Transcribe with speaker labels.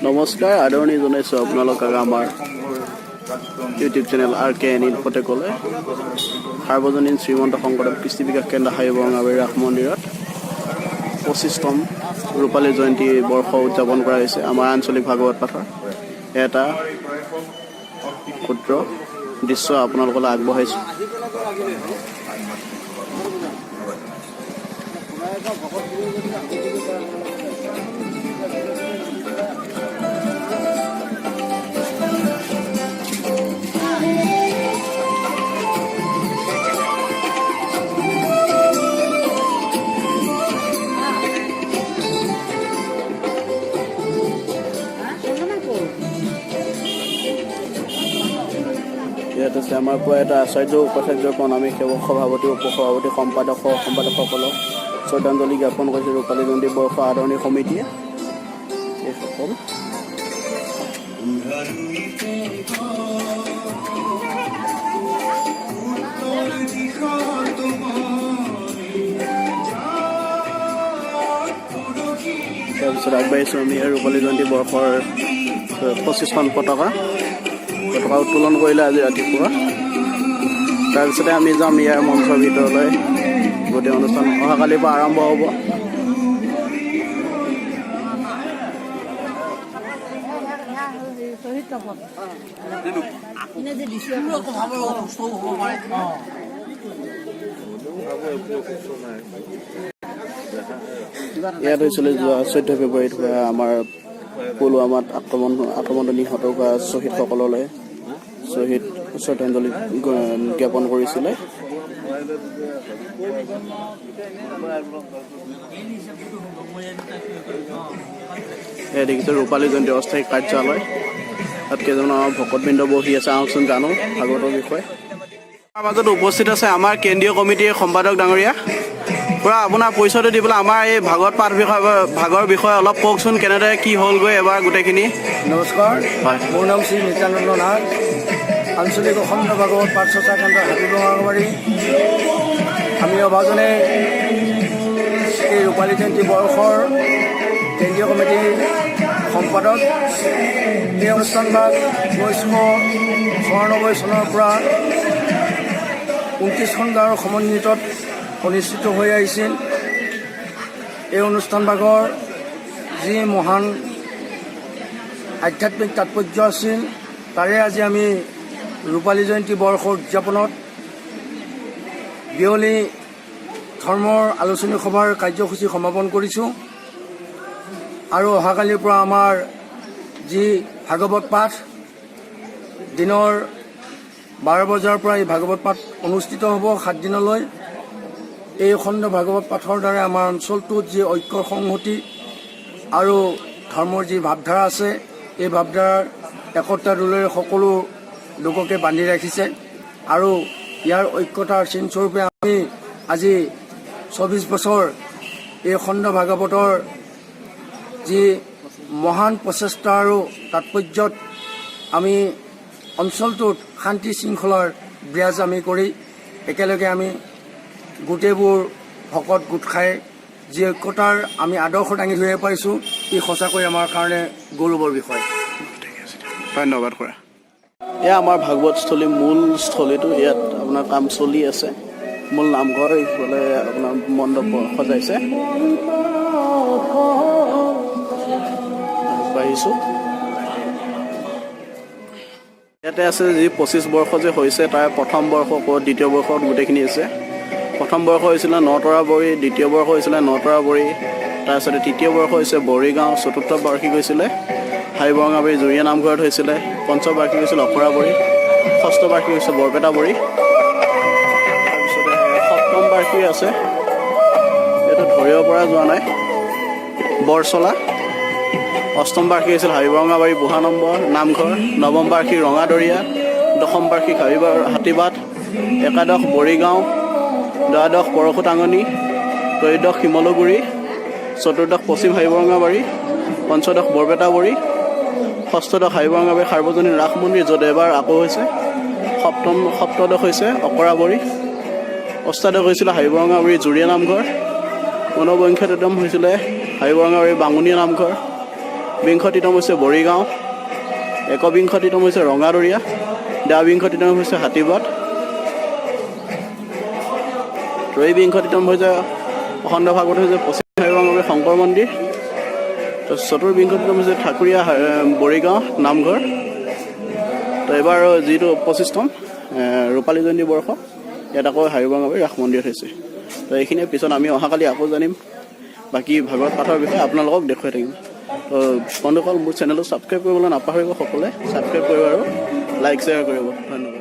Speaker 1: নমস্কাৰ, আদৰণি জনাইছোঁ আপোনালোকক আমাৰ YouTube channel R K N ইনফটেকলৈ। সাৰ্বজনীন শ্ৰীমন্ত শংকৰদেৱ কৃষ্টি বিকাশ কেন্দ্ৰ, হাবি বৰঙাবাৰী ৰাস মন্দিৰত 25তম ৰূপালী জয়ন্তী বৰ্ষ উদযাপন কৰা হৈছে। আমাৰ আঞ্চলিক ভাগৱত পাঠৰ এটা ক্ষুদ্ৰ দৃশ্য আপোনালোকলৈ আগবঢ়াইছোঁ। ইয়াত আছে আমাৰ পৰা এটা আচাৰ্য, উপাচাৰ্য, প্ৰণামী সেৱক, সভাপতি, উপসভাপতি, সম্পাদক, সহ সম্পাদকসকলক শ্ৰদ্ধাঞ্জলি জ্ঞাপন কৰিছে ৰূপালী জয়ন্তী বৰ্ষ আদৰণি সমিতিয়ে। এইসকল তাৰপিছত আগবাঢ়িছোঁ আমি। ৰূপালী জয়ন্তী বৰ্ষৰ 25খন পতাকা উত্তোলন কৰিলে আজি ৰাতিপুৱা। তাৰপিছতে আমি যাম ইয়াৰ মঞ্চৰ ভিতৰলৈ। গোটেই অনুষ্ঠান অহাকালিৰ পৰা আৰম্ভ হ'ব। ইয়াত হৈছিলে যোৱা 14 ফেব্ৰুৱাৰীত হোৱা আমাৰ পুলৱামাত আক্ৰমণত নিহত হোৱা শ্বহীদসকললৈ শ্বহীদ শ্ৰদ্ধাঞ্জলি জ্ঞাপন কৰিছিলে। এয়া দেখিছে ৰূপালী জয়ন্তী অস্থায়ী কাৰ্যালয়। তাত কেইজনমান আমাৰ ভকতবৃন্দ বহি আছে। আহকচোন, জানো ভাগৱতৰ বিষয়ে। আমাৰ মাজত উপস্থিত আছে আমাৰ কেন্দ্ৰীয় কমিটিৰ সম্পাদক ডাঙৰীয়া। পুৰা আপোনাৰ পৰিচয়টো দি পেলাই আমাৰ এই ভাগৱত পাঠ বিষয়, ভাগৰ বিষয়ে অলপ কওকচোন, কেনেদৰে কি হ'লগৈ এবাৰ গোটেইখিনি।
Speaker 2: নমস্কাৰ।
Speaker 1: হয়।
Speaker 2: মোৰ নাম শ্ৰী নিত্যানন্দ নাথ, আঞ্চলিক অখণ্ড ভাগৱত পাঠ চৰ্চা কেন্দ্ৰ, হাবি বঙাবাৰী। আমি অভাজনে এই ৰূপালী জয়ন্তী বৰ্ষৰ কেন্দ্ৰীয় কমিটিৰ সম্পাদক। এই অনুষ্ঠানভাগ 1994 চনৰ পৰা 29খন গাঁৱৰ সমন্বিতত অনুষ্ঠিত হৈ আহিছিল। এই অনুষ্ঠানভাগৰ যি মহান আধ্যাত্মিক তাৎপৰ্য আছিল, তাৰে আজি আমি ৰূপালী জয়ন্তী বৰ্ষ উদযাপনত বিয়লি ধৰ্মৰ আলোচনী সভাৰ কাৰ্যসূচী সমাপন কৰিছোঁ আৰু অহাকালিৰ পৰা আমাৰ যি ভাগৱত পাঠ, দিনৰ 12 বজাৰ পৰা এই ভাগৱত পাঠ অনুষ্ঠিত হ'ব 7 দিনলৈ। এই অখণ্ড ভাগৱত পাঠৰ দ্বাৰা আমাৰ অঞ্চলটোত যি ঐক্য, সংহতি আৰু ধৰ্মৰ যি ভাৱধাৰা আছে, এই ভাৱধাৰাৰ একতা দোলেৰে সকলো লোককে বান্ধি ৰাখিছে আৰু ইয়াৰ ঐক্যতাৰ চিনস্বৰূপে আমি আজি 24 বছৰ এই অখণ্ড ভাগৱতৰ যি মহান প্ৰচেষ্টা আৰু তাৎপৰ্যত আমি অঞ্চলটোত শান্তি শৃংখলাৰ বিৰাজ আমি কৰি একেলগে আমি গোটেইবোৰ ভকত গোট খাই যি ঐক্যতাৰ আমি আদৰ্শ দাঙি ধৰিব পাৰিছোঁ, ই সঁচাকৈ আমাৰ কাৰণে গৌৰৱৰ বিষয়।
Speaker 1: ঠিক আছে, ধন্যবাদ খুৰা। এয়া আমাৰ ভাগৱতস্থলী মূল স্থলীটো। ইয়াত আপোনাৰ কাম চলি আছে। মূল নামঘৰ, ইফালে আপোনাৰ মণ্ডপ সজাইছে। আগবাঢ়িছোঁ। ইয়াতে আছে যি 25 বৰ্ষ যে হৈছে, তাৰ প্ৰথম বৰ্ষ ক'ত, দ্বিতীয় বৰ্ষত গোটেইখিনি আছে। প্ৰথম বৰ্ষ হৈছিলে নতৰাবৰী, দ্বিতীয় বৰ্ষ হৈছিলে নতৰাবৰী, তাৰপিছতে তৃতীয় বৰ্ষ হৈছে বৰিগাঁও, চতুৰ্থ বাৰ্ষিক হৈছিলে হাবি বৰঙাবাৰী জুৰীয়া নামঘৰত হৈছিলে, পঞ্চম বাৰ্ষিক হৈছিলে অখৰাবৰী, ষষ্ঠ বাৰ্ষিক হৈছে বৰপেটাবৰী, তাৰপিছতে সপ্তম বাৰ্ষিক আছে, এইটো ধৰিব পৰা যোৱা নাই, বৰচলা। অষ্টম বাৰ্ষিক হৈছিল হাবি বৰঙাবাৰী বুঢ়া নম্বৰ নামঘৰ, নৱম বাৰ্ষিক ৰঙাদৰীয়া, দশম বাৰ্ষিক হাবিবাৰ হাতীবাট, একাদশ বৰিগাঁও, দ্বাদশ পৰশুটাঙনি, ত্ৰয়োদশ শিমলুগুৰি, চতুৰ্দশ পশ্চিম হাবি বৰঙাবাৰী, পঞ্চদশ বৰপেটাবৰী, ষষ্ঠদশ হাবি বৰঙাবাৰী সাৰ্বজনীন ৰাস মন্দিৰ, য'ত এবাৰ আকৌ হৈছে। সপ্তদশ হৈছে অকৰাবৰী, অষ্টাদশ হৈছিলে হাবি বৰঙাবাৰী জুৰীয়া নামঘৰ, ঊনবিংশতম হৈছিলে হাবিবৰঙাবাৰী বাঙুণীয়া নামঘৰ, বিংশতিতম হৈছে বৰিগাঁও, একবিংশতিতম হৈছে ৰঙাদৰীয়া, দ্বাবিংশতিতম হৈছে হাতীবাট, ত্ৰয়োবিংশতিতম হৈছে অখণ্ড ভাগৱত হৈছে পশ্চিম হাবিবৰঙাবাৰী শংকৰ মন্দিৰ, তো চতুৰ্বিংশতিতম হৈছে ঠাকুৰীয়া বৰিগাঁও নামঘৰ। তো এইবাৰ যিটো 25তম ৰূপালী জয়ন্তী বৰ্ষ, ইয়াত আকৌ হাবিবৰঙাবাৰী ৰাস মন্দিৰত হৈছে। তো এইখিনিয়ে। পিছত আমি অহাকালি আকৌ জানিম বাকী ভাগৱত পাঠৰ বিষয়ে, আপোনালোকক দেখুৱাই থাকিম। তো বন্ধুসকল, মোৰ চেনেলটো ছাবস্ক্ৰাইব কৰিবলৈ নাপাহৰিব। সকলোৱে ছাবস্ক্ৰাইব কৰিব আৰু লাইক, শ্বেয়াৰ কৰিব। ধন্যবাদ।